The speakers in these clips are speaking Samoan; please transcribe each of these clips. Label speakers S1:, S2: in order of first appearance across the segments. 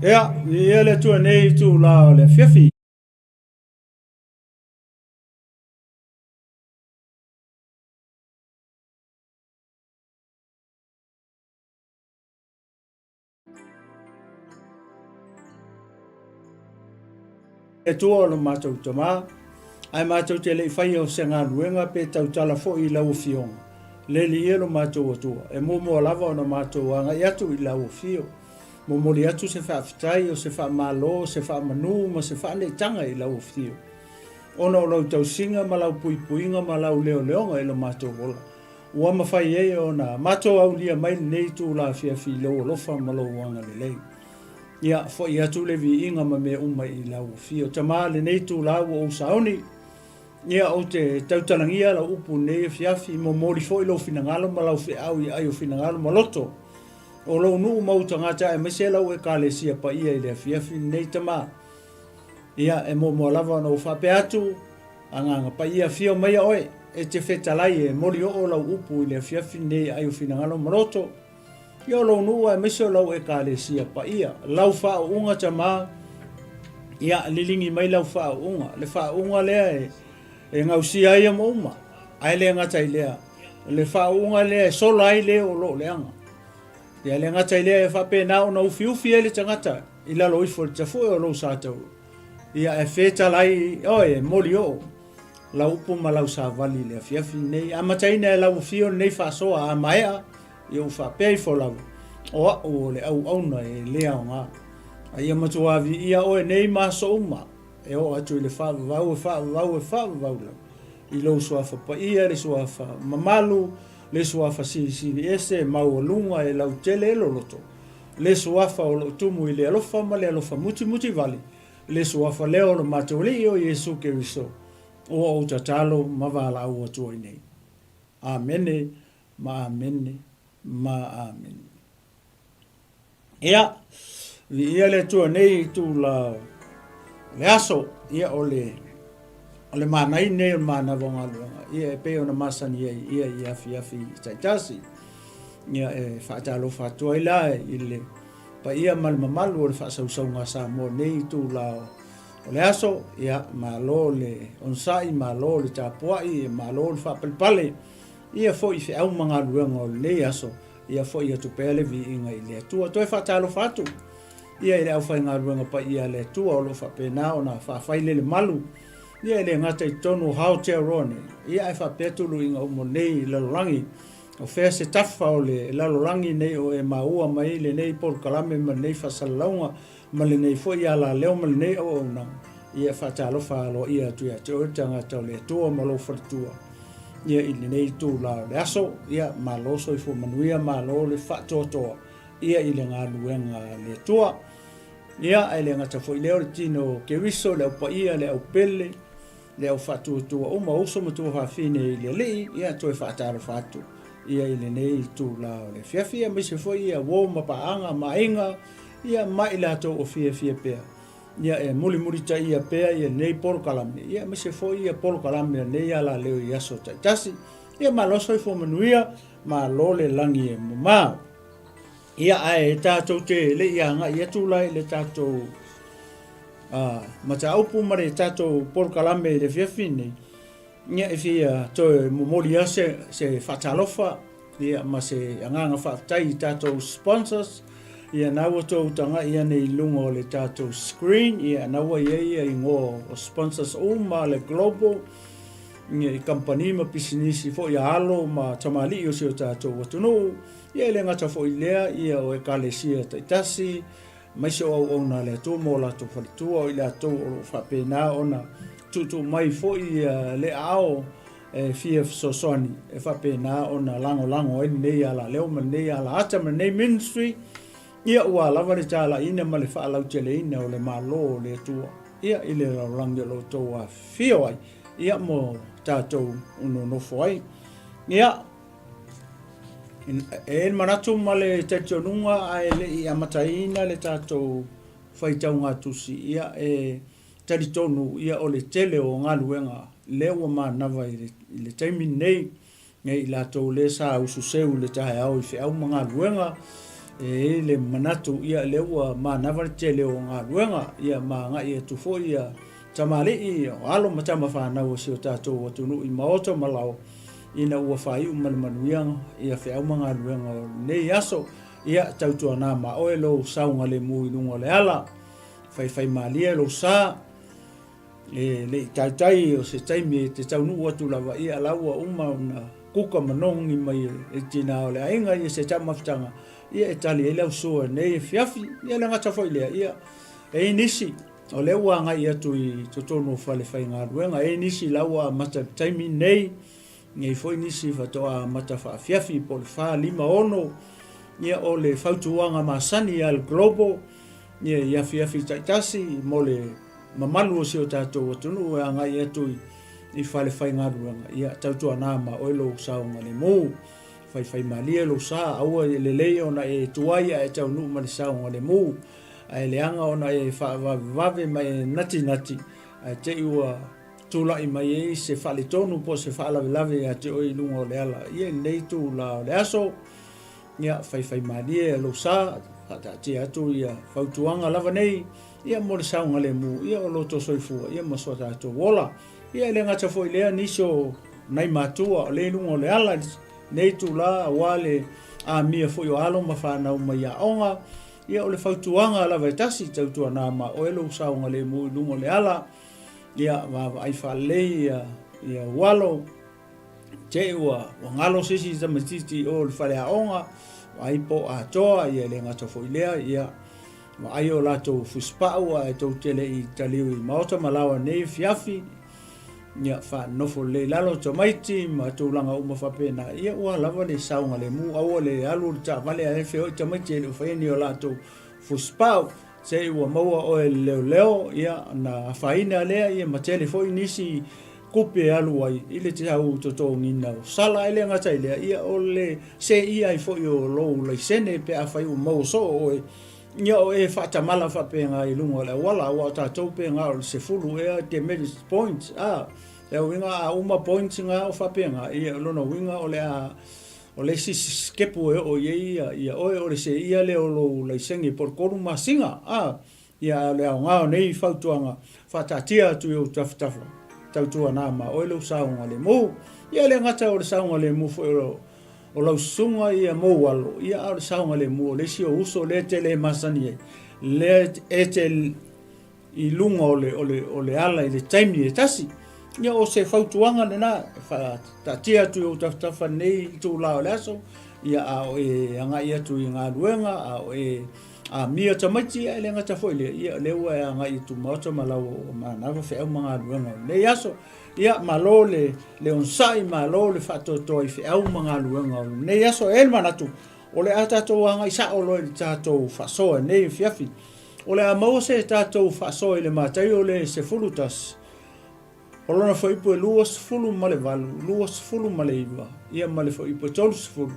S1: Ia, viia le Atua nei itulā o le afiafi. Atua o lo matou Tama, ae matou te le i faia o se galuega pe tautala foi i lau Afioga, le Alii lo matou Atua, e muamua lava ona matou agai atu i lau Afio, momoli atu se faafetai, o se faamalo, o se faamanu ma se faaneetaga i lau Afio, ona o lau tausiga ma lau puipuiga ma lau leoleoga i lo matou ola, ua mafai ai ona matou aulia mai lenei itula afiafi i lou alofa ma lou agalelei. Ia, foi atu le viiga ma mea uma i lau afio. Tama, lenei itula ua ou sauni, ia, ou te tautalagia lau upu i lenei afiafi, momoli foi lou finagalo ma lau feau i ai o finagalo ma loto o lou nuu ma ou tagata aemaise lau Ekalesia paia i le afiafi lenei, Tama. Ia, e muamua lava ona ou faapea atu, Agaga Paia, afio maia oe, e te fetalai e moli oo lau upu i le afiafi lenei ai o finagalo ma loto, ia o lou nuu aemaise o lau Ekalesia paia, lau faauuga Tama, ia liligi mai lau faauuga, le faauuga lea e, e gausia ai ama uma, ae le gata i lea, le faauuga lea e sola ai le o loo leaga. Ia le gata i lea e faapena ona ufiufi ai le tagata i lalo ifo i le tafue o lou sa taulu. Ia ae fetalai oe e moli oo lau upu ma lau savali i le afiafi lenei. Amataina e lau afio lenei faasoa a maea, ia ou faapea ifo lava, o au o le auauna e le aoga. A ia matua viia oe nei ma aso uma, e oo atu i le faavavau e faavavau e faavavau lava, i lou suafa paia, le suafa mamalu, le suafa silisili ese, maualuga e lautele e loloto, le suafa o lo o tumu i le alofa ma le alofa mutimuti vale, le suafa lea o lo matou Alii o Iesu Keriso, ua ou tatalo ma valaau atu ai nei. Amene ma amene ma amene. Ia, viia le Atua nei itula o le aso, ia o le o le manaia nei o le manava o galuega, ia e pei ona masani ai ia i afiafi taitasi. Ia e faatalofa atu ai la i le paia ma le mamalu o le faasausauga a Samoa nei itula o le aso, ia malo le onosai, malo le tapuai, malo le faapalepale, ia foi i feau ma galuega o lenei aso, ia foi atu pea le viiga i le Atua. Toe faatalofa atu ia i le aufaigaluega paia a le Atua o lo o faapena ona faafailele malu ia e le gata i totonu o Aotearoa nei, ia ae faapea tuluiga uma nei lalolagi. O fea se tafa o le lalolagi nei o e maua mai lenei polokalame ma lenei faasalalauga ma lenei foi alaleo ma lenei auaunaga, ia faatalofa aloaia atu ia te oe le tagata o le Atua ma lou faletua ia i lenei itula o le aso. Ia malo soifua manuia, malo le faatoatoa ia i le galuega a le Atua. Ia ae le gata foi lea o le tino o Keriso, le au paia, le au pele, le au faatuatua uma, uso ma tuafafine i le Alii, ia toe faatalofa atu ia i lenei itula o le afiafi, aemaise foi ia uo ma paaga ma aiga, ia ma i latou o fiafia pea, ia e mulimulitaia pea ia lenei polokalame, ia aemaise foi ia polokalame a lenei alaleo i aso taitasi. Ia malo soifua manuia, malo le lagi e mamao. Ia ae tatou te le i agai atu la i le tatou mataupu ma le tatou polokalame i le afiafi nei, ia e fia toe momoli lava se, se faatalofa ia, ma se agaga faafetai i tatou sponsors. Ia na ua tou tagai ane i luga o le tatou screen, ia na ua i ai ia igoa o sponsors uma le global, ia, i kamupani ma pisinisi foi a alo ma tamalii o si o tatou atunuu. Ia e le gata foi i lea, ia o ekalesia taitasi, aemaise o auauna a le Atua ma o latou faletua, o i latou o lo o faapena ona tuutuu mai foi le aao e fia fesoasoani e faapena ona lagolago ai lenei alaleo ma lenei alaata ma lenei ministry, ia ua lava le talaiina ma le faalauteleina o le Malo o le Atua ia i le lalolagi o lo o outou afifio ai, ia mo tatou nonofo ai. Ia, E i ai le manatu ma le talitonuga ae le i amataina le tatou faitauga tusi, ia e talitonu ia o le tele o galuega lea ua manava i le taimi lenei, i latou lea sa ususeu i le taeao i feau ma galuega. E i ai le manatu, ia lea ua manava le tele o galuega, ia ma agai atu foi ia tamalii, o alo ma tama fanau o si o tatou atunuu i maota ma laoa, ina ua faaiu ma le manuia ia feau ma galuega o lenei aso. Ia tautuana ma oe lou saogalemu i luga o le ala, faifaimalie lou sa, E le i taitai o se taimi e te taunuu atu lava, ia la ua uma ona kuka ma nogi mai e le tina o le aiga ia se taumafataga, ia e tali ai lau sua i lenei afiafi. Ia le gata foi lea, ia e i ai nisi o lea ua agai atu i totonu o fale faigaluega, e i ai nisi la ua amata i le taimi lenei, e i ai foi nisi faatoa amata faafiafi po o le 4, 5, 6, ia o le fautuaga masani a le Global, ia i afiafi taitasi mo le mamalu o si o tatou atunuu e agai atu i fale faigaluega, ia tautuana ma oe lou saogalemu. Faifaimalie lou sa, aua e lelei ona e tuai ae taunuu ma le saogalemu, ae leaga ona e faavavevave ma e natinati, ae te i ua tulai mai ai se faaletonu po o se faalavelave ia te oe i luga o le ala. Ia i lenei itula o le aso, ia faifaimalie lou sa, faataatia atu ia fautuaga lava nei, ia mo le saogalemu ia o lo outou soifua ia ma so tatou ola. Ia e le gata foi i lea nisi o nai matua o lea i luga o le ala i lenei itula aua le amia foi o alo ma fanau mai aoga, ia o le fautuaga lava e tasi, tautuana ma oe lou saogalemu i luga o le ala, ia vaavaai faalelei ia ia ou alo, te i ua galo se isi tamaitiiti i o i le faleaoga, vaai po o atoa, ia e le gata foi i lea, ia vaai o latou fusipau ae tou te le i taliu i maota ma laoa nei afiafi, ia faanofo lelei i lalo tamaiti ma tulaga uma faapena, ia ua lava le saogalemu, aua le alu le taavale ae feoi tamaiti e le o faia ni o latou fusipau. Se i ua maua oe e le leoleo, ia, ona afaina lea, ia, ma tele foi nisi tupe e alu ai i le tau totogiina o sala. Ae le gata i lea, ia, o le seia ai foi o lou laisene pe afai ua maua soo oe, ia, o e faatamala faapena i luga o le auala, aua o tatou pe na o le 10 ea demerit points, a, le uiga a uma points na o faapena, ia, o lona uiga o le a O le isi sitepu e oo i ai ia oe, o le seia lea o lou laisene po o le 3 masina, a, ia a o le aoga o nei fautuaga, faataatia atu i ou tafatafa, tautuana ma oe lou saogalemu. Ia e le gata o le saogalemu foi o lau susuga ia mou alo, ia a o le saogalemu o le isi ou uso lea e te le masani ai, lea e te i luga o le, o le, o le ala i le taimi e tasi. Ia, o se fautuaga lena, e faataatia atu i ou tafatafa nei itula o le aso, ia, a o e agai atu i galuega, a o e amia tamaiti, ae le gata foi lea, ia, o lea ua e agai i tumaota ma lau o manava feau ma galuega o lenei aso. Ia, malo le, le onosai, malo le faatoatoa i feau ma galuega o lenei aso. E i ai le manatu, o le a tatou agai sao loa i le tatou faasoa i lenei afiafi. O le a maua se tatou faasoa i le Mataio le 11, o lona fuaiupu e 28, 29, ia ma le fuaiupu e 30.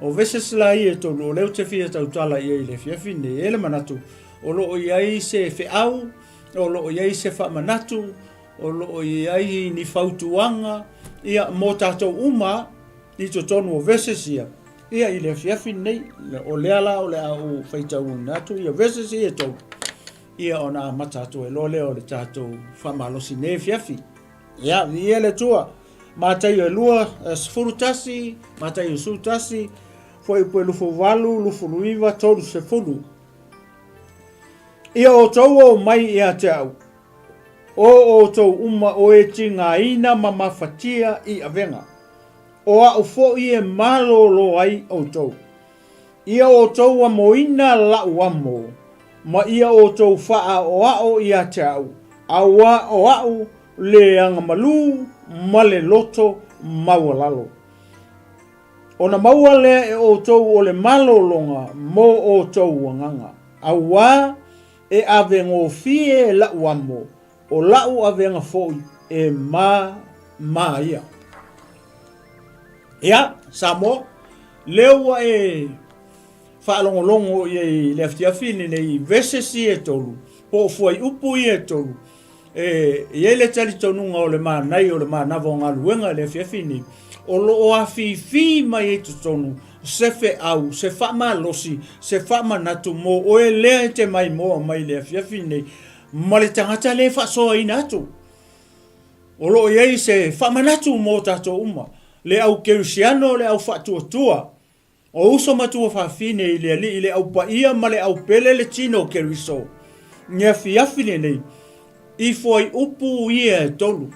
S1: O verses la ia e tolu, o lea ou te fia tautala i ai i le afiafi nei. E i ai le manatu, o lo o i ai se feau, o lo o i ai se faamanatu, o lo o i ai ni fautuaga, ia, mo tatou uma i totonu o verses ia. Ia i le afiafi lenei, o lea la o le a ou faitauina atu ia verses ia e tolu, ia ona amata atu ai loa lea o le tatou faamalosi nei afiafi. Ia, viia le Atua. Mataio e 2, 11, Mataio 11, fuaiupu e 28, 29, 30. Ia outou o mai ia te au, o outou uma o e tigaina ma mafatia i avega. O a'u fo'i e malōlō ai ʻoutou. Ia ʻoutou amoina laʻu amo, ma ia ʻoutou faaʻaoaʻo iā te a'u, auā o aʻu le agamalū ma le loto maualalo. Ona maua lea e ʻoutou o le malōloga mo ʻoutou agaga, auā e avegofie laʻu amo, O laʻu avega foi e māmā ia. Ia, Samoa, lea ua e faalogologo i ai i le afiafi lenei i verses ia e tolu, po o fuaiupu ia e tolu. E i ai le talitonuga o le manaia o le manava o galuega i le afiafi nei, o lo o afifi mai ai totonu se feau, se faamalosi, se faamanatu mo oe lea e te maimoa mai i le afiafi nei, ma le tagata lea e faasoaina atu. O lo o i ai se faamanatu mo tatou uma, le au kerisiano, le au faatuatua, O uso ma tuafafine i le Alii, le au paia ma le au pele le tino o Keriso, i le afiafi lenei, i fuaiupu ia e tolu.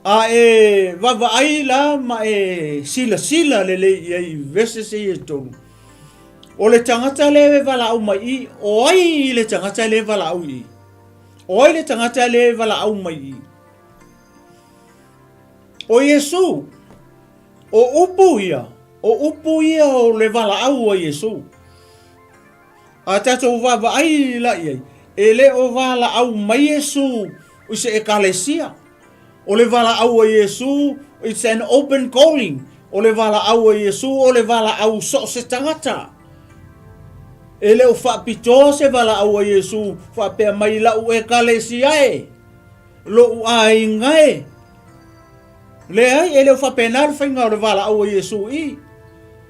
S1: A e vaavaai la ma e silasila lelei i ai i verses ia e tolu, o le tagata lea e valaau mai i, o ai le tagata lea e valaau i i? O ai le tagata lea e valaau mai i i? O Iesu. O upu ia, o upu ia o le valaau a Iesu. A tatou vaavaai la i ai, e le o valaau mai Iesu i se ekalesia. O le valaau a Iesu, it's an open calling. O le valaau a Iesu, o le valaau so o se tagata. E le o faapitoa se valaau a Iesu faapea mai la'u ekalesia e, lo'u aiga e. Leai, e le o faapena le faiga o le valaau a Iesu i.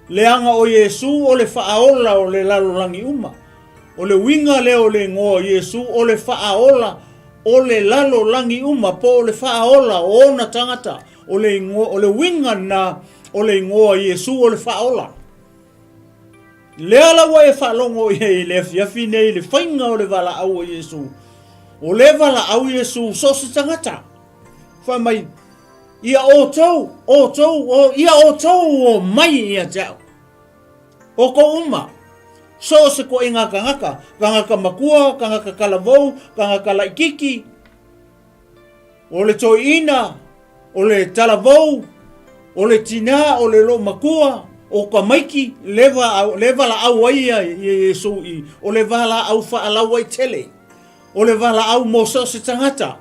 S1: Leaga o Iesu o le faaola o le lalolagi uma. O le uiga lea o le igoa o Iesu o le faaola o le lalolagi uma po o le faaola o ona tagata. O le igoa, o le uiga lena o le igoa o Iesu o le faaola. Lea la ua e faalogo i ai i le afiafi nei i le faiga o le valaau a Iesu. O le valaau Iesu so o se tagata. Fai mai, ia outou, outou, o, ia outou o mai ia te au. Outou uma, so o se koʻiga tagata, tagata makua, tagata talavou, tagata laʻitiiti, o le toeaina, o le talavou, o le tinā, o le loomatua, o tamaiti, le le valaau ai ia ia Iesu i, o le valaau faalauaitele. O le valaau mo so o se tagata.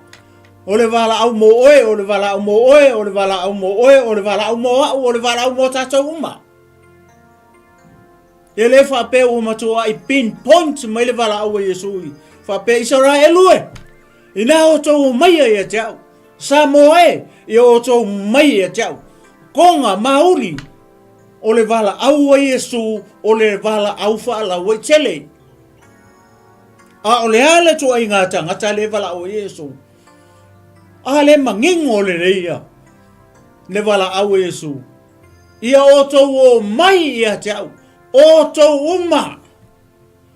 S1: O le valaau mo oe, o le valaau mo oe, o le valaau mo oe, o le valaau mo a'u, o le valaau mo tatou uma. E le faapea ua matua'i pinpoint mai le valaau a Iesu i faapea Isaraelu e, inā outou omaia ia te a'u, Samoa e, ia outou mai ia te a'u. Koga, mauli, o le valaau a Iesu, o le valaau faalauaitele. A o le a le ituaiga tagata lea e valaau ai Iesu? A le manino lelei ia le valaau a Iesu. Ia outou o mai ia te au, outou uma,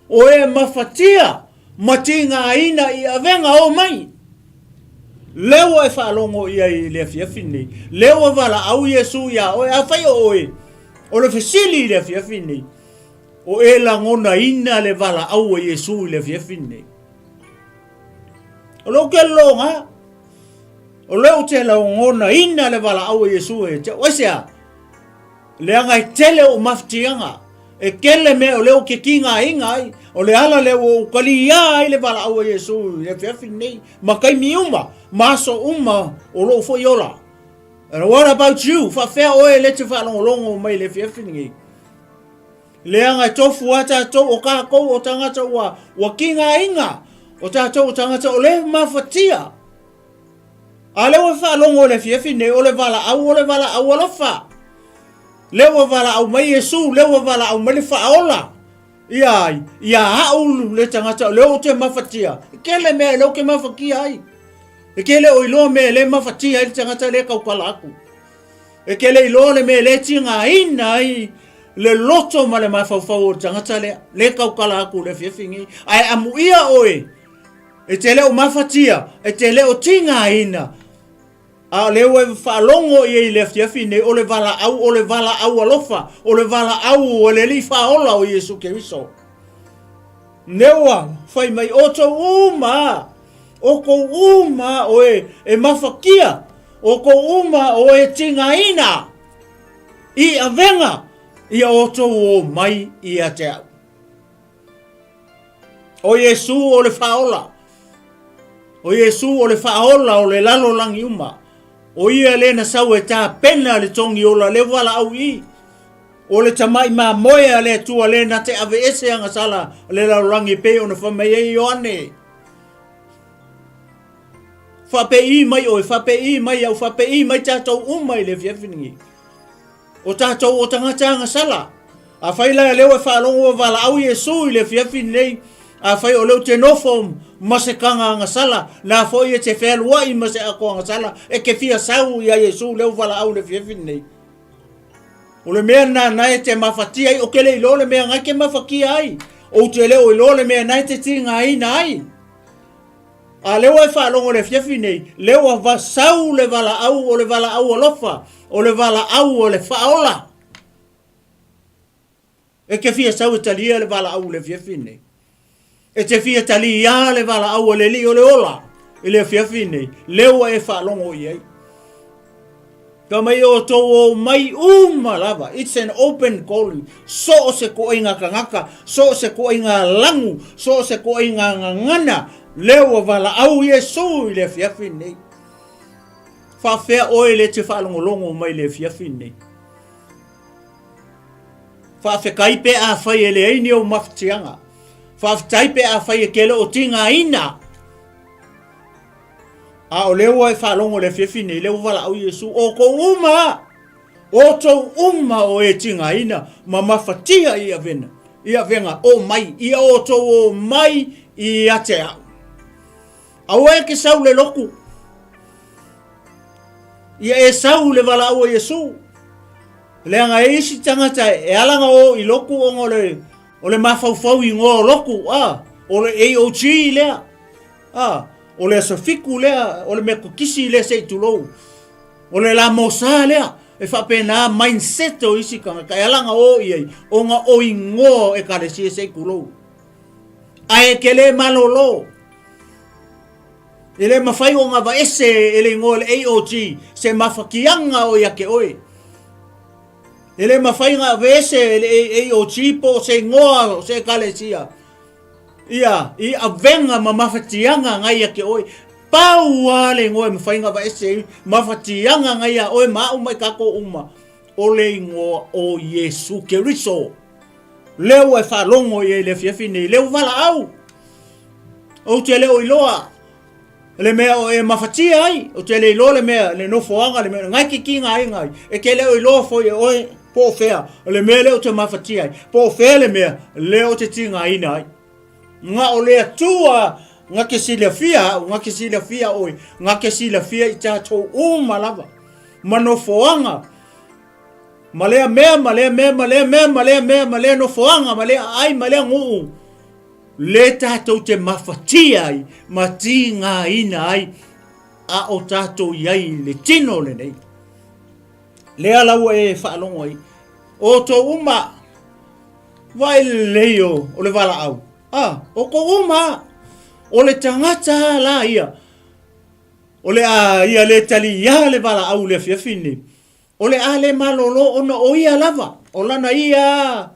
S1: o e mafatia ma tigaina i avega o mai. Lea ua e faalogo i ai i le afiafi nei, lea ua valaau Iesu iā oe, afai o oe, o le fesili i le afiafi nei, O e lagonaina le valaau a Iesu i le afiafi lenei. O lou kelologa, o lea ou te lagonaina le valaau a Iesu e te au. Aisea? Leaga e tele ou mafatiaga, e tele mea o lea ou te tigaina ai, o le ala lea ua ou taliā ai le valaau a Iesu i le afiafi lenei, ma taimi uma, ma aso uma o lou foi ola. And what about you? Faafefea oe lea e te faalogologo mai i le afiafi lenei? Leaga e tofu a tatou o tatou o tagata ua ua tigaina, o tatou o tagata o lea e mafatia. A lea ua faalogo i le afiafi nei, o le valaau, o le valaau alofa. Lea ua valaau mai Iesu, lea ua valaau mai le faaola. Ia ai, ia a'u le tagata o lea ou te mafatia. E tele mea lea ou te mafatia ai. E te le o iloa mea lea e mafatia ai le tagata lea e tautala atu. E te le iloa le mea lea e tigaina ai le loto ma le mafaufau o le tagata lea, lea e tautala atu i le afiafi nei. Ae amuia oe, e te le o mafatia, e te le o tigaina, a o lea ua e faalogo i ai i le afiafi nei, o le valaau, o le valaau alofa, o le valaau a le Alii Faaola o Iesu Keriso. Lea ua fai mai, outou uma, outou uma o e, e mafatia, outou uma o e tigaina i avega, ia outou o mai ia te au. O Iesu o le Faaola. O Iesu o le Faaola o le lalolagi uma. O ia lea na sau e tapena le togi ola le valaau i. O le tamai mamoe a le Atua lea na te aveese agasala le lalolagi e pei ona fai mai ai Ioane. Faapei mai oe, faapei mai au, faapei mai tatou uma i le afiafi lenei. O tatou o tagata agasala. Afai la lea ua e faalogo ua valaau Iesu i le afiafi lenei, afai o lea ou te nofo ma se taga agasala, na foi e te fealuai ma se ato agasala, e te fia sau ia Iesu lea ua valaau i le afiafi lenei. O le mea lena na e te mafatia ai, ou te le iloa le mea na e te mafatia ai. Ou te le o iloa le mea na e te tigaina ai. A lea ua e faalogo i le afiafi nei, lea ua vasau le valaau o le valaau alofa, o le valaau o le faaola. E te fia sau e talia le valaau i le afiafi nei. E te fia taliā le valaau a le Alii o le ola i le afiafi nei, lea ua e faalogo i ai. Ka mai outou o mai uma lava. It's an open calling. So o se toaiga tagata, so o se toaiga lagu, so o se toaiga gagana, lea ua valaau Iesu i le afiafi nei. Faafefea oe le te faalogologo mai i le afiafi nei. Faafetai pe afai e leai ni ou mafatiaga. Faafetai pe afai e te le o tigaina. A o lea ua e faalogo i le afiafi nei, lea ua valaau Iesu, outou uma, outou uma o e tigaina ma mafatia i avena, i avega, o mai, ia outou o mai ia te au. Aua e ke sau le loku, ia e sau le valaau a Iesu. Leaga e isi tagata e ala ona o i loku ona o le, o le mafaufau igoa o loku, a, o le AOG lea. A, o le aso fiku lea, o le mea kukisi lea se i tulou. O le la mosa lea, e faapena mindset o isi tagata e ala ona o i ai, ona o igoa o ekalesia se i tulou. Ae e te le malolo. E le mafai ona aveese e le igoa o le AOG se mafatiaga o ia te oe. E le mafai ona aveese e le AOG po o se igoa o se ekalesia Ia, i avega ma mafatiaga ngai ia te oe. Pau lava le igoa e mafai ona aveese ai mafatiaga ngai ia oe ma au ma i tatou uma, o le igoa o Iesu Keriso. Lea ua e faalogo i ai i le afiafi nei, lea ua valaau. Ou te le o iloa le mea o e mafatia ai, ou te le iloa le mea, le nofoaga, le mea, ngai ke kiga ai ngai, e te le o iloa foi e oe, po o fea, le mea lea ou te mafatia ai, po o fea le mea lea ou te tigaina ai. Nga o le Atua nga ke silafia au, nga ke silafia oe, nga ke silafia i tatou uma lava, ma nofoaga, ma lea mea, ma lea mea, ma lea mea, ma lea mea, ma lea nofoaga, ma lea aai, ma lea nuu, le tatou te mafatia ai ma tigaina ai a o tatou i ai i le tino lenei. Lea la ua e faalogo ai, outou uma, vaai lelei o, o le valaau, a, outou uma, o le tagata la ia, o le a ia le taliā le valaau i le afiafi lenei, O le a le malolo ona o ia lava, o lana ia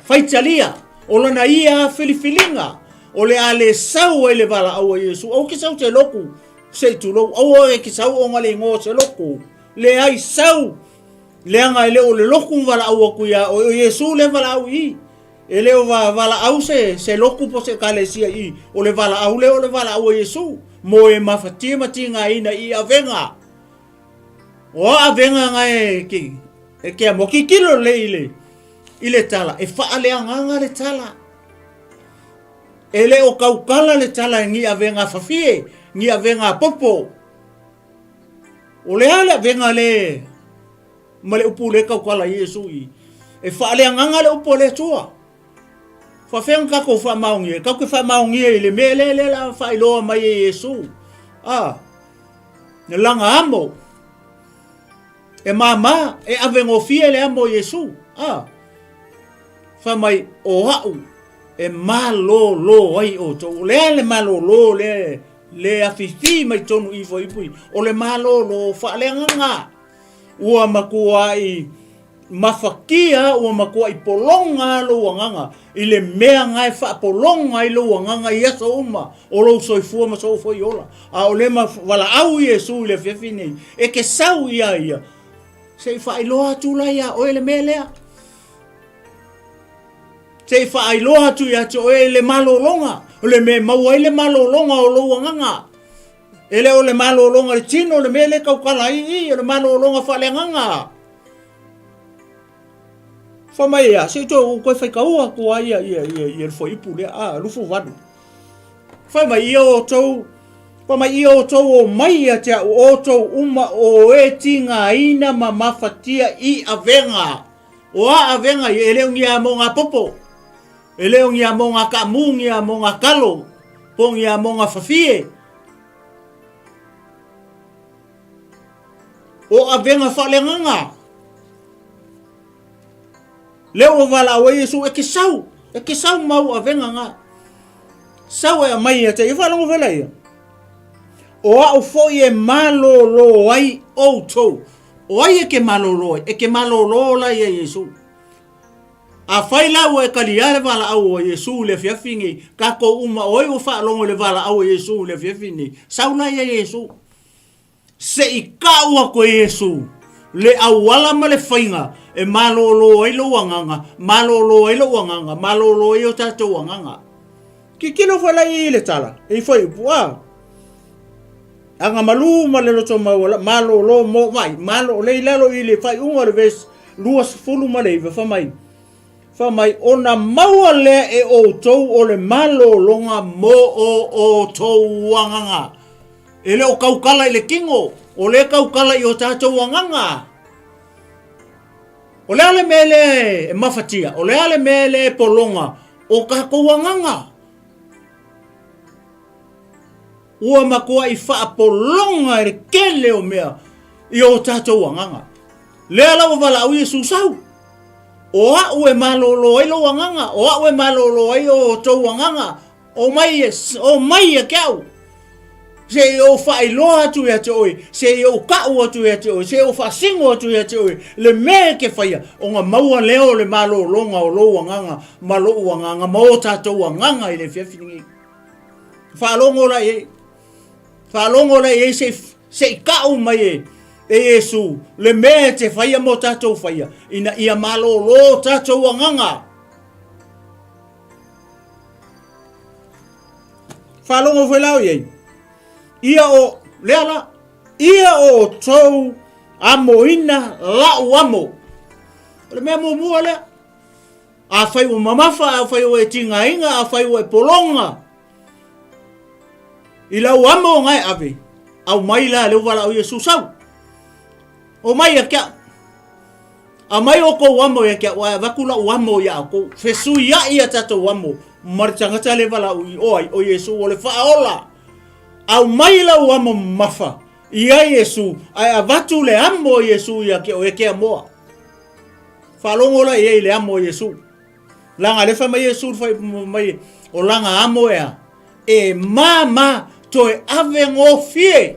S1: faitalia, o lana ia filifiliga, o le a le sau ai le valaau a Iesu. Aua ke sau se loku, se i tulou, aua e ke sau ona le igoa o se loku. Leai, sau, leaga e le o le loku na valaau atu ia oe, o Iesu lea e valaau i i. E le o valaau se, se loku po se ekalesia i i, o le valaau lea o le valaau a Iesu, mo e mafatia ma tigaina i avega. O a avega nga e ke e ke amo kikilo le i le i le tala e faaleagaga le tala. E le o kaukala le tala e ni avega fafie, ni avega popo. O le a le avega le ma le upu le kaukala i Iesu i e faaleagaga le upu a le Atua. Faafefea ona tatou faamaonia? Tatou te faamaonia i le mea lea lea la faailoa mai e Iesu. A, lana amo. E māmā, e avegofie le amo o Iesu. A, fai mai, o au e malōlō ai outou. O le a le malōlō lea le afifi mai tonu i fuaiupu i? O le malōlō faaleagaga. Ua matuai mafatia, ua matuai pologa lou agaga i le mea na e faapologa ai lou agaga i aso uma o lou soifua ma sou foi ola. A o le ma valaau Iesu i le afiafi nei, e te sau ia ia, se i faailoa atu la ia oe le mea lea. Se i faailoa atu ia te oe le malologa, o le mea e maua ai le malologa o lou agaga. E le o le malologa i le tino le mea lea e tautala ai i i, o le malologa faaleagaga. Fai mai ia, se i toe ou toe faitaua atu lava ia, ia, ia, ia le fuaiupu lea, a, 28. Fai mai ia outou, fai mai ia outou omai ia te au, outou uma o e tigaina ma mafatia i avega. O a avega ia, e le o ni amoga popo, e le o ni amoga kaamu, ni amoga kalo, po o ni amoga fafie. O avega faaleagaga. Lea ua valaau ai Iesu, e te sau, e te sau mau avega na. Sau e aumai ia te ia. Faalogo foi laia. O au foi e malōlō ai outou. O ai e ke malōlō ai? E ke malōlō la ia Iesu. Afai la ua e talia le valaau a Iesu i le afiafi nei, tatou uma o ai ua faalogo i le valaau a Iesu i le afiafi nei? Sau la ia Iesu. Se i kau atu e Iesu le auala ma le faiga e malōlō ai lou agaga, malōlō ai lou agaga, malōlō ai o tatou agaga. Tilotilo foi la i le tala, e fuaiupu, a. Aga malū ma le loto mauala, malōlō mo mai, malo, le i lalo i le faaiuga o le vesi 29, fai mai, fai mai, ona maua lea e outou o le malōloga mo o outou agaga. E le o tautala i le tino, o lea e tautala i o tatou agaga. O le a le mea lea e mafatia? O le a le mea lea e pologa o tatou agaga? Ua matuai faapologa e le tele o mea i o tatou agaga. Lea la ua valaau Iesu sau. O au e malōlō ai lou agaga, o au e malōlō ai o outou agaga, o mai e, o mai ia te au. Se i ou faailoa atu ia te oe, se i ou kau atu ia te oe, se i ou faasino atu ia te oe, le mea e ke faia, ona maua lea o le malōlōga o lou agaga ma lou agaga ma o tatou agaga i le afiafi lenei. Faalogo la i ai. Faalogo la i ai se se i kau mai e e Iesu le mea e te faia mo tatou faia, ina ia malōlō tatou agaga. Faalogo foi la o i ai. Ia o, lea la, ia o outou amoina la'u amo. O le mea muamua lea. Afai ua mamafa, afai ua e tigaina, afai ua e pologa, i lau amo nga e ave, aumai la lea ua valaau Iesu sau. Omai ia te au. Aumai outou amo ia te au, ae avatu lau amo ia outou. Fesuiai a tatou amo ma le tagata lea e valaau i o ai, o Iesu o le faaola. Aumai lau amo mamafa ia Iesu, ae avatu le amo a Iesu ia te oe e te amoa. Faalogo la i ai i le amo a Iesu. Leaga lea fai mai Iesu fai mai o lana amo e a? E māmā toe ave gofie.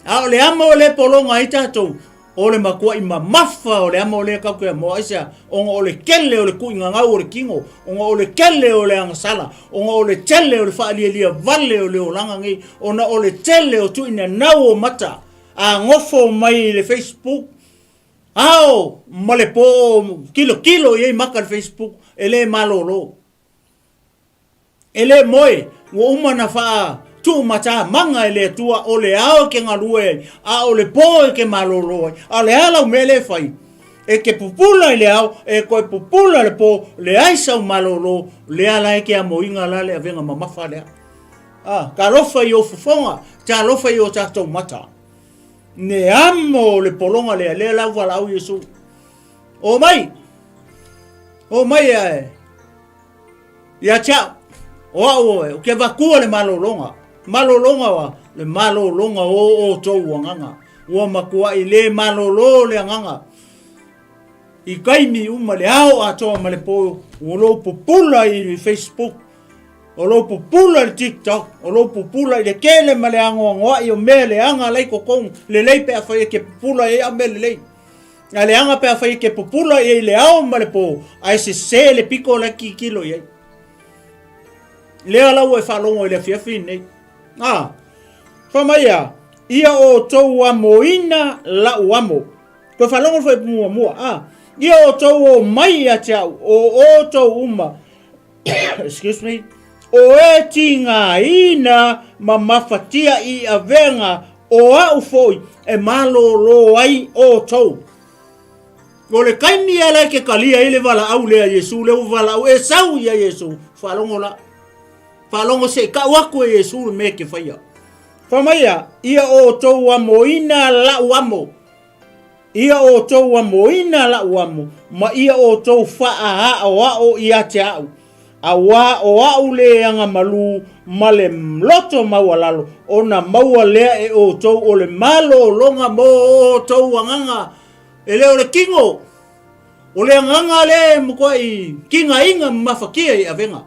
S1: A o le amo le pologa ai tatou, o le matuai mamafa o le amo lea tatou te amoa. Aisea? Ona o le tele o le tuuigagau o le tino, ona o le tele o le agasala, ona o le tele o le faalialia vale o le olaga nei, ona o le tele o tuuinanau o mata, a nofo mai i le Facebook, ao ma le po tilotilo i ai maka i le Facebook, e le malolo. E le moe, ua uma na faa tuumatamaga e le Atua o le ao e ke galue ai, a o le po e ke malolo ai. A o le a lau mea lea e fai? E ke pupula i le ao, e toe pupula i le po, leai sau malolo, lea la e ke amoina la le avega mamafa lea. Ah, talofa i ou fofoga, talofa i o tatou mata. Ne amo le pologa lea, lea la ua valaau Iesu. O mai, o mai ae, ia te au, o au oe, o ke avatua le malologa. Malologa wa, le malologa o outou agaga. Ua matuai le malolo le agaga. I taimi uma le ao atoa ma le po, ua lou pupula i le Facebook, o lou pupula i le TikTok, o lou pupula i le tele ma le anoanoai o mea leaga la i totonu, lelei pe afai e ke pupula i ai a o mea lelei. A leaga pe afai e ke pupula i ai i le ao ma le po, ae sese le piko la e tilotilo i ai. Lea la ua e faalogo i le afiafi lenei. A, fai mai ia, ia outou amoina la'u amo. Toe faalogo le fuaiupu muamua, a, ia outou omai ia te au, o outou uma, excuse me, O e tigaina ma mafatia i avega o a'u foi e malōlō ai outou. O le taimi lea la e te kalia ai le valaau lea a Iesu, lea ua valaau e sau ia Iesu, faalogo la. Faalogo se i tau atu e Iesu le mea e te faia. Fai mai ia, ia outou amoina la'u amo. Ia outou amoina la'u amo, ma ia outou faaaoao ia te a'u, auā o a'u le agamalu ma le loto maualalo, ona maua lea e outou o le malologa mo outou agaga. E le o le kino, o le agaga lea e matuai tigaina ma mafatia i avega.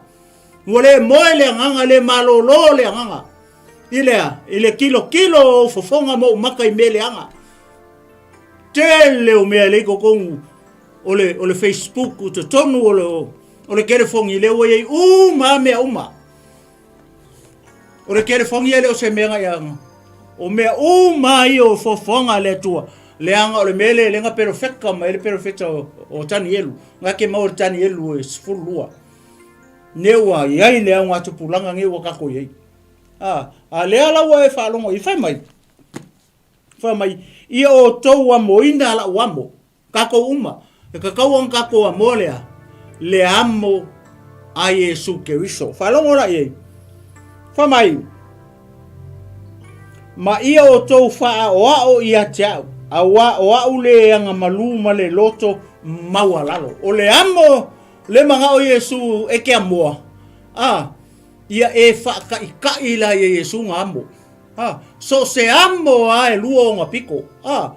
S1: Ua le moe le agaga, le malolo le agaga. I le a? I le tilotilo o ou fofoga ma ou maka i mea leaga. Tele o mea e leai totonu o le, o le Facebook, o totonu o le, o le telefoni, lea ua i ai uma a mea uma. O le telefoni e le o se mea na ia, o mea uma ia o foafoaga a le Atua, leaga o le mea lea lea na perofeta mai ai le perofeta o, o Tanielu, na te maua le Tanielu e 12. Ne ua i ai le augatupulaga nei ua tatou i ai. A, a lea la ua e faalogo i fai mai, fai mai, ia outou amoina la'u amo, tatou uma, e tatau ona tatou amoa lea, le amo a Iesu Keriso. Faalogo la i ai. Fai mai, ma ia outou faaaoao ia te a'u, auā o a'u le agamalu ma le loto maualalo. O le amo le manao Iesu e te amoa, a, ia e faataʻitaʻi la ia Iesu na amo. A, so o se amo a e lua ona piko. A,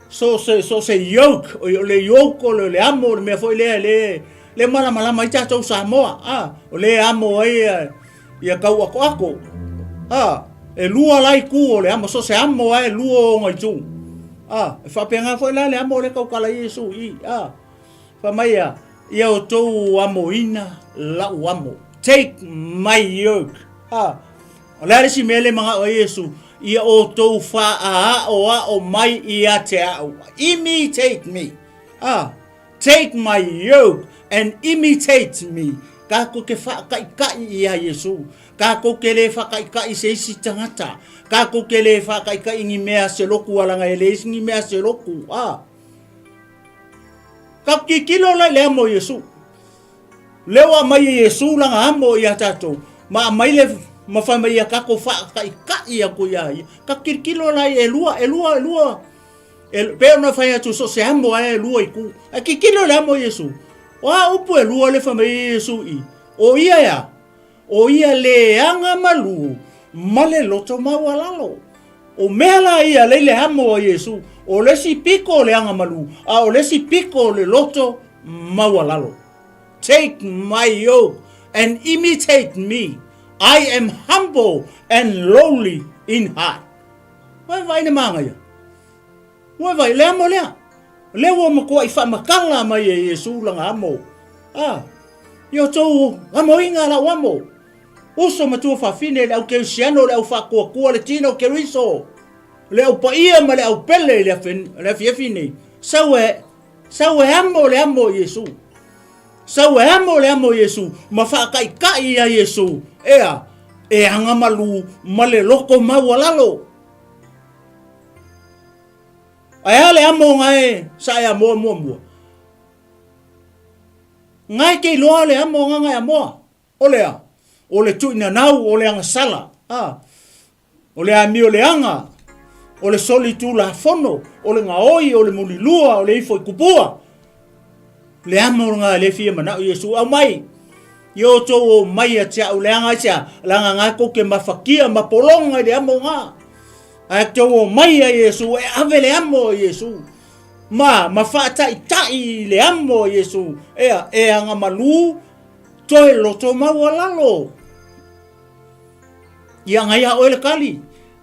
S1: so o se, so o se yoke, o le yoke o le, le amo, o le mea foi lea e le, le malamalama ai tatou Samoa. A, o le amo ai ia, ia tauakoako. A, e lua la itu o le amo, so o se amo a e lua ona itu. A, e faapena foi la le amo o le tautala i Iesu i. A, fai mai ia, Ia outou amoina la'u amo. Take my yoke. Ha. O le a le isi mea le mana'o ai Iesu? Ia outou faaaoao mai ia te a'u. Imitate me. Ha. Take my yoke and imitate me. Kākou ke faataʻitaʻi iā Iesu. Kākou ke lē faataʻitaʻi se isi tagata. Kākou ke lē faataʻitaʻi ni mea se loku alaga e leai ni mea se loku. Ha. Ka tilotilo la i le amo o Iesu. Lea ua aumai e Iesu lana amo ia tatou, ma aumai le ma fai mai ia tatou faataʻitaʻi atu ia ia. Ka tilotilo la e lua, e lua, e lua. E pei ona fai atu so se amo e lua itu. Ae tilotilo le amo o Iesu. O a upu e lua le fai mai Iesu i. O ia ea? O ia le aga malū ma le loto maualalo. O mea la ia lei le amo a Iesu, o le isi piko o le aga malū, a o le isi piko o le loto maualalo. Take my yoke and imitate me, I am humble and lowly in heart. Ua e vaai le māgaia? Ua e vaai, le amo lea. Lea ua matuai faamatala mai e Iesu lana amo. A, i outou amoina la'u amo. Uso matua fafine, le au kerisiano, le au faatuatua, le tino Keriso, le au paia ma le au pele i le afiafi nei. Sau e, sau e amo le amo o Iesu. Sau e amo le amo o Iesu, ma faataʻitaʻi ia Iesu, ea, e agamalu ma le loto maualalo. Ae a le amo gae sa e amoa muamua? Gae te iloa le amo nga gae amoa. O le a? O le tuinanau, o le agasala. A. O le amio leaga, o le soli tulafono, o le gaoi, o le mulilua, o le ifo i kupua. Le amo nga le fia manao Iesu aumai. I outou o mai ia te a'u leaga aisea? Leaga nga kou te mafatia ma pologa i le amo nga. Ae tou o mai ia Iesu e ave le amo a Iesu. Ma, ma faataʻitaʻi i le amo a Iesu, ea, e agamalu toe loto maualalo. Ia ngai a oe le kali,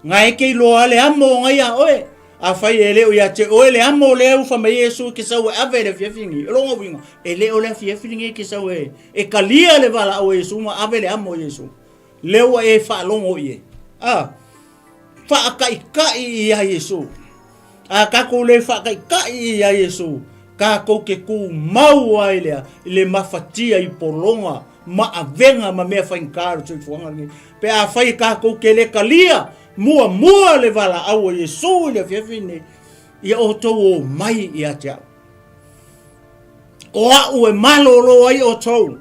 S1: ngai ke iloa le amo ngai a oe. Afai e le o ia te oe le amo lea ua fai mai Iesu ke sau e ave le afiafi lenei. O lona uiga, e le o le afiafi lenei ke sau e, e kalia le valaau a Iesu ma ave le amo a Iesu. Lea ua e faalogo i ai. A, faataʻitaʻi ia Iesu. A tatou le faataʻitaʻi ia Iesu, tatou te tumau ai lea i le mafatia i pologa ma avega ma mea faigata o le soifuaga lenei. Pe afai e tatou te le talia muamua le valaau a Iesu i le afiafi lenei, ia outou omai ia te au. O au e malolo ai outou.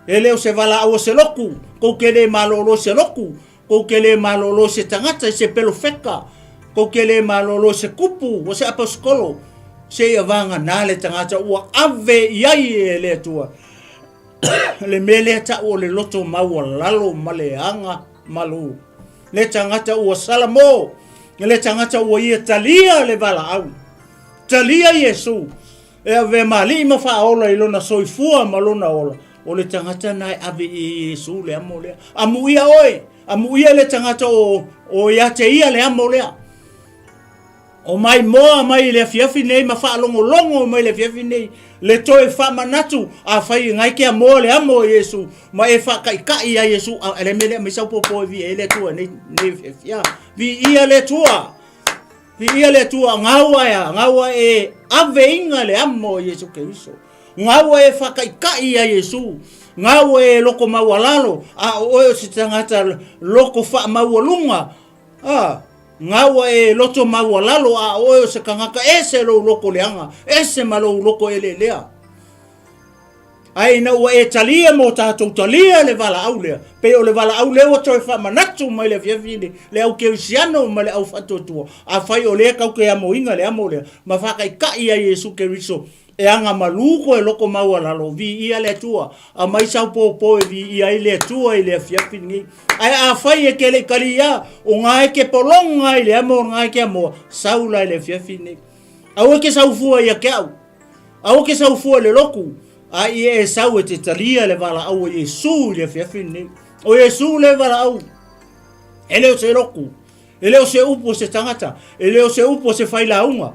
S1: E le o se valaau a se lotu, tou te le malolo i se lotu, tou te le malolo i se tagata, i se pelofeta, tou te le malolo i se tupu, o se aposetolo, seia vagana le tagata ua ave i ai e le Atua le mea lea tau o le loto maualalo ma le aga malu. Le tagata ua salamo, le tagata ua ia talia le valaau. Talia Iesu e avea ma alii ma faaola i lona soifua ma lona ola, o le tagata na e ave i Iesu le amo lea. Amuia oe, amuia le tagata o, o ia te ia le amo lea. O mai moa mai i le afiafi nei ma faalogologo mai i le afiafi nei le toe faamanatu afai e ngai ke amoa le amo o Iesu ma e faataitai ia Iesu a le mea lea aumai sau popo e viia ai le Atua nei nei afiafi a viia le Atua viia le Atua gau ae a gau ae e aveinga le amo o Iesu Keriso gau ae e faataitai ia Iesu gau ae e loko maualalo a o oe o se tagata loko faamaualuga A, gaua e loto maualalo a o oe o se kangaka ese lou loko leaga, ese ma lou loko eleelea. Ae ina ua e talia mo tatou talia le valaau lea, pei o le valaau lea ua toe faamanatu mai le afiafi nei, le au kerisiano ma le au faatuatua, afai o lea tau te amoina le amo lea, ma faataitai ia Iesu Keriso, E aga malu koe loko maualalo, viia le Atua, aumai sau pōpō e viia ai le Atua i le afiafi lenei. Ae afai e te le i kaliia, o ngā e ke pologa i le amo o ngā e ke amoa, sau la i le afiafi lenei. Aua e ke sau fua ia ke au, aua ke sau fua i le lotu, a ia e sau e te talia le valaau a Iesu i le afiafi lenei. O Iesu le valaau, e le o se lotu, e le o se upu a se tagata, e le o se upu a se failauga,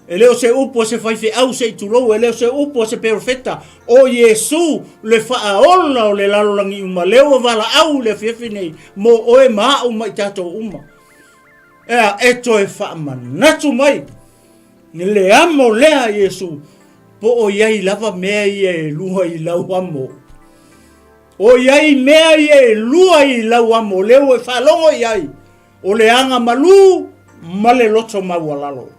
S1: E le o se upu a se faifeau se i tulou, e le o se upu a se perofeta, o Iesu le faaola o le lalolagi uma, lea ua valaau i le afiafi nei mo oe ma au ma i tatou uma. Ea, e toe faamanatu mai le amo lea a Iesu, po o i ai lava mea ia e lua i lau amo. O i ai mea ia e lua i lau amo, lea ua e faalogo i ai, O le aga malū ma le loto maualalo.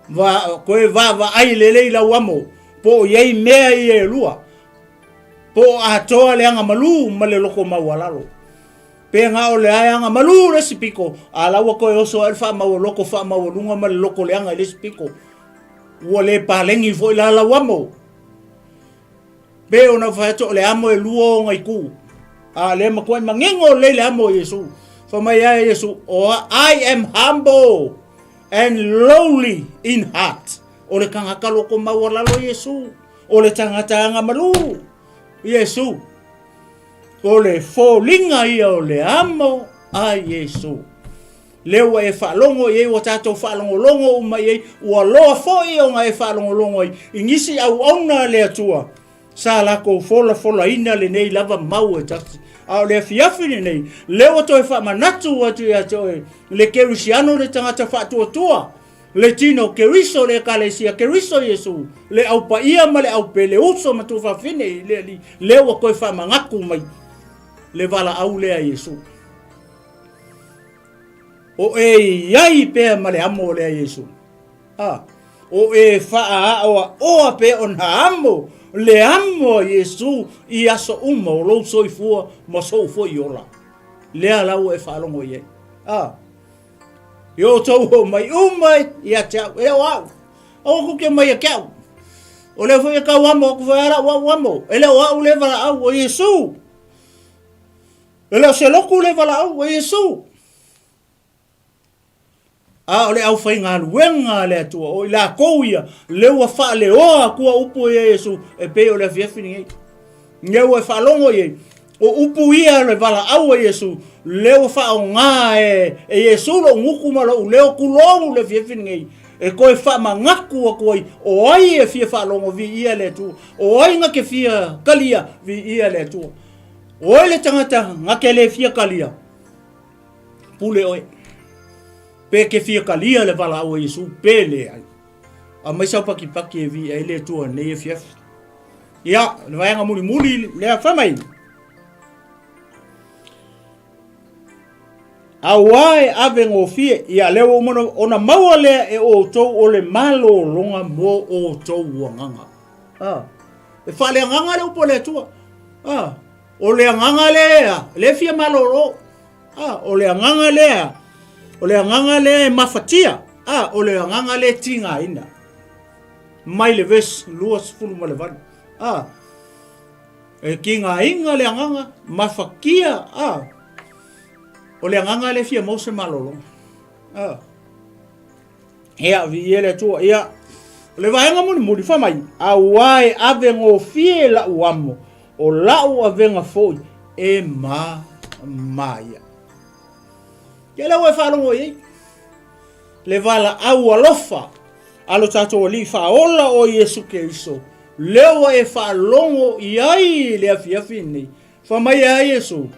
S1: Va, koe vaavaai lelei lau amo, po o i ai mea ia e lua, po o atoa le aga malū ma le loko maualalo. Pe ga o le ae aga malū le isi piko, a la ua koe oso ae le faamaua loko faamaualuga ma le loko leaga i le isi piko. Ua le paleni foi la lau amo. Pei ona ou fai atu o le amo e lua ona itu. A o lea e matuai manino lelei le amo o Iesu. Fai mai ai Iesu, o I am humble and lowly in heart. O le tagata loko maualalo Iesu. O le tagata agamalu Iesu. O le foliga ia o le amo a Iesu. Lea ua e faalogo i ai, ua tatou faalogologo uma i ai, ua loa foi ona e faalogologo ai i nisi auauna a le Atua sa latou folafolaina lenei lava mau e tasi. A o le afiafi lenei, lea ua toe faamanatu atu ia te oe le Kerisiano le tagata faatuatua, le tino Keriso, le Ekalesia Keriso Iesu, le au paia ma le au pele, uso ma tuafafine i le Alii, lea ua toe faamanatu mai le valaau lea a Iesu. O e i ai pea ma le amo lea Iesu. A, o e faaaoaoa pea ona amo le amo a Iesu i aso uma o lou soifua ma sou foi ola. Lea la ua e faalogo i ai. A, i outou o mai uma ia te au, e o au. Aua kou te mai ia te au. O lea foi e kau amo aku foi ala au amo. E le o au le valaau o Iesu. E le o se lotu le valaau a Iesu. A o le aufaigaluega a le Atua, o i latou ia, lea ua faaleoa atua upu ia Iesu, e pei o le afiafi lenei. Lea ua e faalogo i ai, o upu ia le valaau a Iesu, lea ua faaaoga e, e Iesu lou gutu ma lou leo tulou le afiafi lenei, e toe faamanatu atu ai, o ai e fia faalogo, viia le Atua. O ai na te fia talia, viia le Atua. Oe le tagata na te le fia talia, pule oe. Pe ke fia talia le valaau a Iesu, pe leai. Aumai sau pakipaki e viia ai le Atua nei afiafi. Ia, le vaega mulimuli lea fai mai. Auā e ave gofie, ia lea ua uma ona maua lea e outou o le malologa mo outou agaga. Ah, e faaleagaga le upu a le Atua. Ah, o le agaga lea, lea fia malolo. Ah, o le agaga lea, o le agaga lea e mafatia. Ah, o le agaga lea e tigaina. Mai le verse 28. Ah, E tigaina le agaga, mafatia, a. O le agaga lea e fia maua se malologa. A. Ia, viia le Atua. Ia, o le vaega mulimuli, fai mai, auā e ave gofie la'u amo, o la'u avega foi e māmā ia. Ia lea ua e faalogo i ai le valaau alofa a lo tatou Alii Faaola o Iesu Keriso, lea ua e faalogo i ai i le afiafi lenei. Fai mai e a Iesu,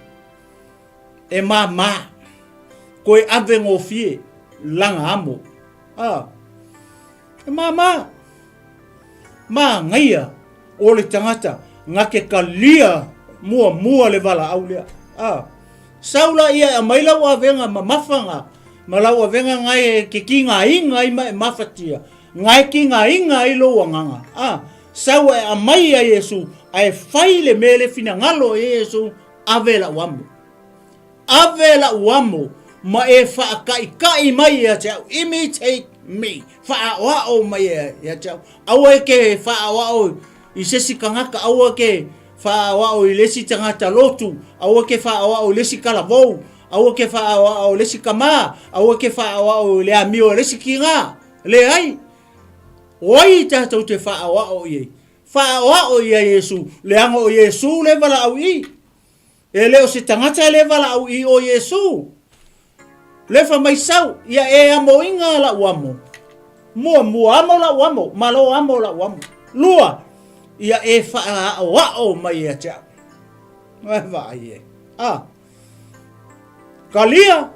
S1: E māmā, koe ave gofie, laga amo. A, e māmā. Māgaia o le tagata na ke kalia muamua le valaau lea. A, sau la ia e aumai lau avega mamafa nga, ma lau avega nga e ke kigaina ai ma e mafatia, nga e kigaina ai lou agaga. A, sau e aumai ia Iesu, ae fai le mea le finagalo e Iesu, ave lau amo. Ave la'u amo ma e faakaʻikaʻi mai ia te au, imitate me, faaʻaoaʻo mai ia te au. Aua e ke faaʻaoaʻo i se isi kagaka, aua e ke faaʻaoaʻo i le isi tagata lotu, aua e ke faaʻaoaʻo i le isi kalavou, aua e ke faaʻaoaʻo i le isi kamā, aua e ke faaʻaoaʻo i le amio a le isi kigā. Leai. O ai tatou te faaʻaoaʻo i ai? Faaʻaoaʻo ia Iesū, leaga o Iesū le valaau i. E le o se tagata le valaau i o Iesū. Lefa mai sau, ia e amoina la'u amo. Muamua, amo la'u amo, malo amo la'u amo. Lua, ia e fa'aaoa'o mai ia te au. E vaai e. A. Kalia,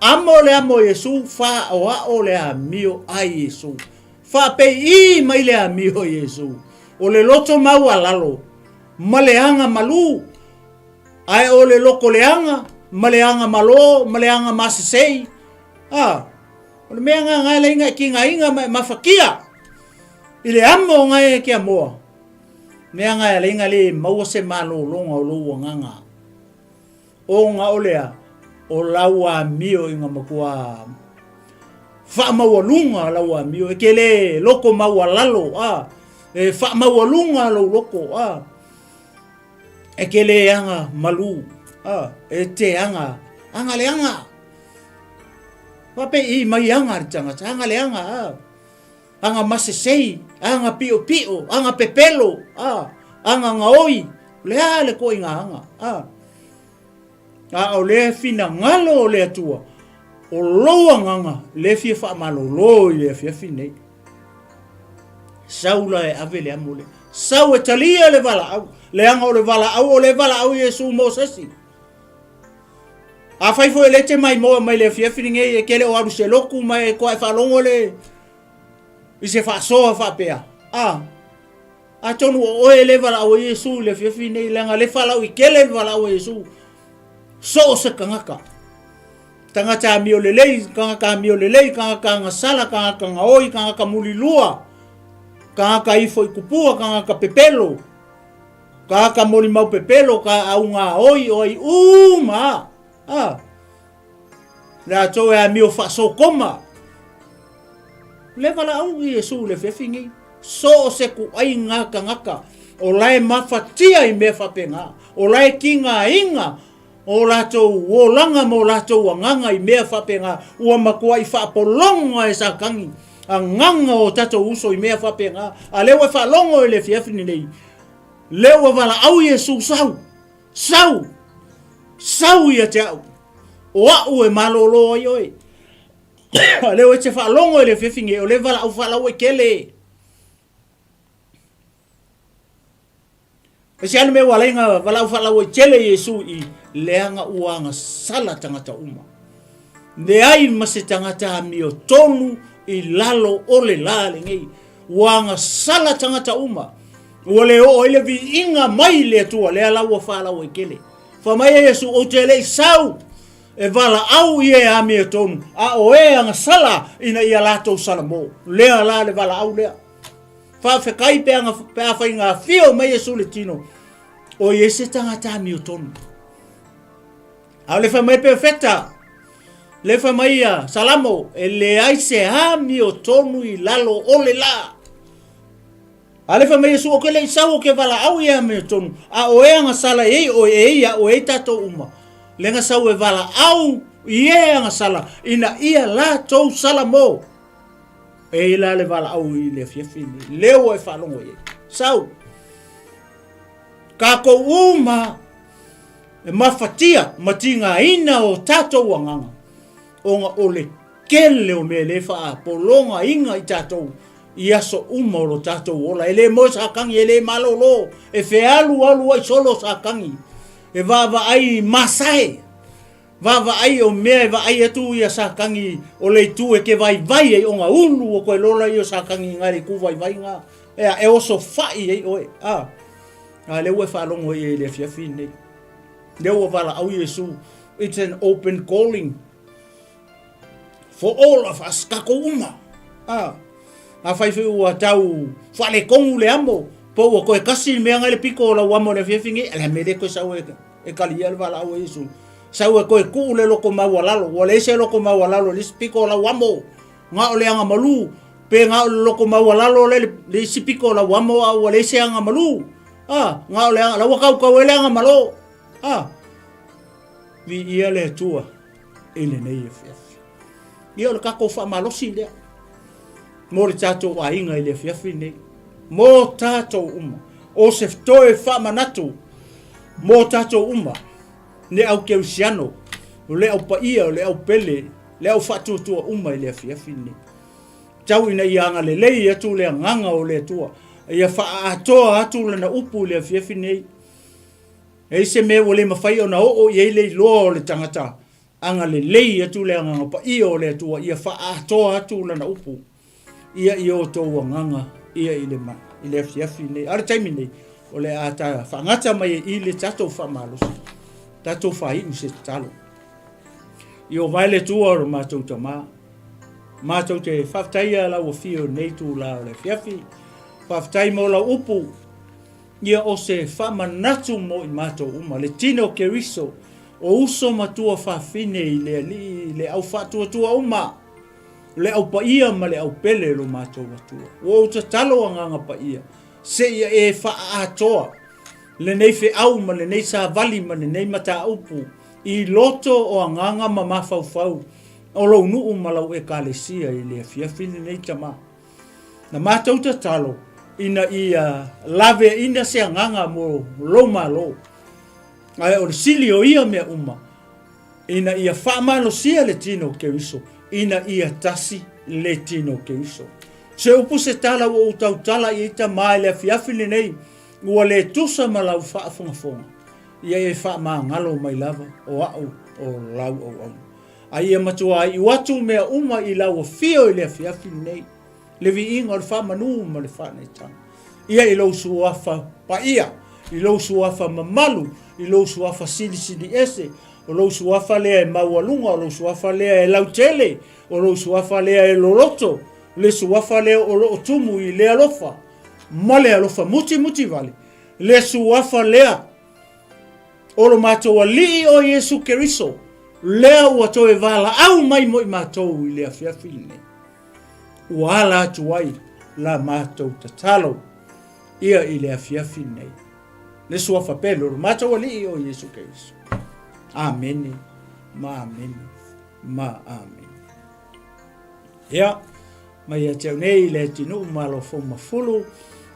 S1: amo le amo Iesū, fa'aaoa'o le amio a Iesū. Fa'apei'i mai le amio a Iesū. O le loto maualalo, ma le aga malū, ae o le loko leaga, ma le aga malō, ma le aga masesei, a, o le mea nga ngae laiga e kigaiga ma e mafakia i le amo o ngae e ke amoa, mea ngae laiga le maua se malologa o lou agaga. Ona o lea, o lau amio i nga matua faamaualuga lau amio, e ke le loko maualalo, a, e faamaualuga lou loko, a, e ke le aga malū, a, e te aga, aga le aga. Faapei mai aga le tagata, aga le aga, a, aga masesei, aga piʻopiʻo, aga pepelo, a, aga gaoi, o le a le koʻiga aga, a. A o le finagalo o le Atua, o lou agaga le fia faamalolo i le afiafi nei. Sau la e ave le amo lea. Sau e talia le valaau, leaga o le valaau o le valaau Iesu mo se isi. Afai foi e le te maimoa mai le afiafi lenei e ke le o alu se lotu ma e toa e faalogo le i se faasoa faapea. A, atonu o oe le valaau a Iesu i le afiafi nei, leaga le faalauikele le valaau a Iesu. So o se kagaka. Tagata amio lelei, kagaka amio lelei, kagaka agasala, kagaka gaoi, kagaka mulilua, kagaka ifo i kupua, kagaka pepelo, kagaka molimau pepelo, ka au gaoi, o ai uma. A, le atou e amio faasokoma. Le valaau i Iesu i le afiafi nei. So o se kuaiga kagaka, o la e mafatia i mea faapena, o la e kigaina o latou olaga ma o latou agaga i mea faapena, ua matuai faapologa e Satani agaga o tatou uso i mea faapena. A lea ua e faalogo i le afiafi lenei, lea ua valaau Iesu, sau, sau, sau ia te au, o a'u e malolo ai oe. A lea ua e te faalogo i le afiafi nei, o le valaau faalauaitele. E se ale mea ua alai na valaau faalauaitele Iesu i leaga ua agasala tagata uma. Leai ma se tagata amiotonu i lalo o le la lenei. Ua agasala tagata uma. Ua le oo ai le viiga mai le Atua, lea la ua faalauaitele. Fai mai e Iesu, ou te le i sau e valaau i e amiotonu, a o e agasala ina ia latou salamo. Lea la le valaau lea. Faafetai pe a, pe a fai nga afio mai Iesu le tino, o i ai se tagata amiotonu. A o le fai mai perofeta, le fai mai ia Salamo, e leai se amiotonu i lalo o le la. A le fai mai Iesu, o ke le i sau o ke valaau i amiotonu, a o e agasala e ei oe, e ei au, e ei tatou uma. Le ga sau e valaau i e agasala, ina ia latou salamo. E i la le valaau i le afiafi nei, lea ua e faalogo i ai. Sau, tatou uma e mafatia ma tigaina o tatou agaga, ona o le tele o mea le faapologaina i tatou i aso uma o lo tatou ola. E le moe Satani, e le malolo, e fealualu ai solo Satani, e vaavaai i masae, vaavaai o mea e vaai atu ia Satani o le itu e ke vaivai ai ona ulu o koe lola ia o Satani i le itu vaivai na. Ea, e oso fai ai oe. A, a lea ua e faalogo ai i le afiafi nei. Lea ua valaau Iesu, it's an open calling for all of us, tatou uma. A, afai foi ua tau faaletonu le amo, po ua toe kasi le mea na i le pito o lau amo i le afiafi nei, a le mea lea toe sau e, e talia le valaau a Iesu. Sau e toe tuu le loto maualalo, ua leai se loto maualalo i le isi pito o lau amo. Na o le aga malu, pe na o le loto maualalo le, le isi pito o lau amo a ua leai se aga malu. A, na o le aga, la ua tautau ai le aga malo. A, viia le Atua i lenei afiafi. Ia o le tatou faamalosi lea mo le tatou aiga i le afiafi nei. Mo tatou uma. O se toe faamanatu mo tatou uma. Le au kerisiano, o le au paia, o le au pele, le au faatuatua uma i le afiafi nei. Tau ina ia agalelei atu le agaga o le Atua, ia faaatoa atu lana upu i le afiafi nei. E i ai se mea ua le mafai ona oo i ai le iloa o le tagata, agalelei atu le Agaga Paia o le Atua ia faaatoa atu lana upu ia i o outou agaga ia i le, i le afiafi nei. A o le taimi nei, o le a ta faagata mai i le tatou faamalosi, tatou faaiu se tatalo. Ieova e le Atua o lo matou Tama, matou te faafetaia lau afio i lenei itula o le afiafi. Faafetai mo lau upu, Ia o se faamanatu mo i matou uma, le tino o Keriso, o uso ma tuafafine i le Alii, le au faatuatua uma, le au paia ma le au pele lo matou Atua. Ua ou tatalo Agaga Paia, seia e faaatoa lenei feau ma lenei savali ma lenei mataupu i loto o agaga ma mafaufau o lou nuu ma lau Ekalesia i le afiafi lenei, Tama. Na matou tatalo ina ia laveaina se agaga mo lou Malo, ae o le sili o ia mea uma, ina ia faamalosia le tino o Keriso, ina ia tasi le tino o Keriso. Se upu se tala ua ou tautala i ai Tama i le afiafi lenei, ua le tusa ma lau faafogafoga, ia e faamagalo mai lava o au o lau auauna. A ia matua iu atu mea uma i lau afio i le afiafi lenei, le viiga o le faamanu ma le faanaitaga. Ia i lou suafa paia, i lou suafa mamalu, i lou suafa silisili ese, o lou suafa lea e maualuga, o lou suafa lea e lautele, o lou suafa lea e loloto, le suafa lea o loo tumu i le alofa ma le alofa mutimuti vale, le suafa lea O lo matou Alii o Iesu Keriso, lea ua toe valaau mai mo i matou i le afiafi lenei. Ua ala atu ai la matou tatalo ia i le afiafi lenei. Le suafa pele o lo matou Alii o Iesu Keriso. Amene, ma amene, ma amene. Ia, mai ia te au nei i le atunuu malo fou mafulu,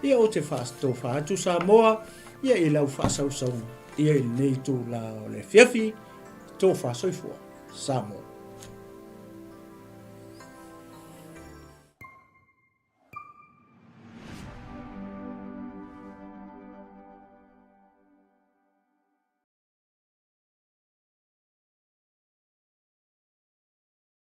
S1: ia ou te faatofa atu Samoa, ia i lau faasausauga, ia i lenei itula o le afiafi, tofa soifua, Samoa.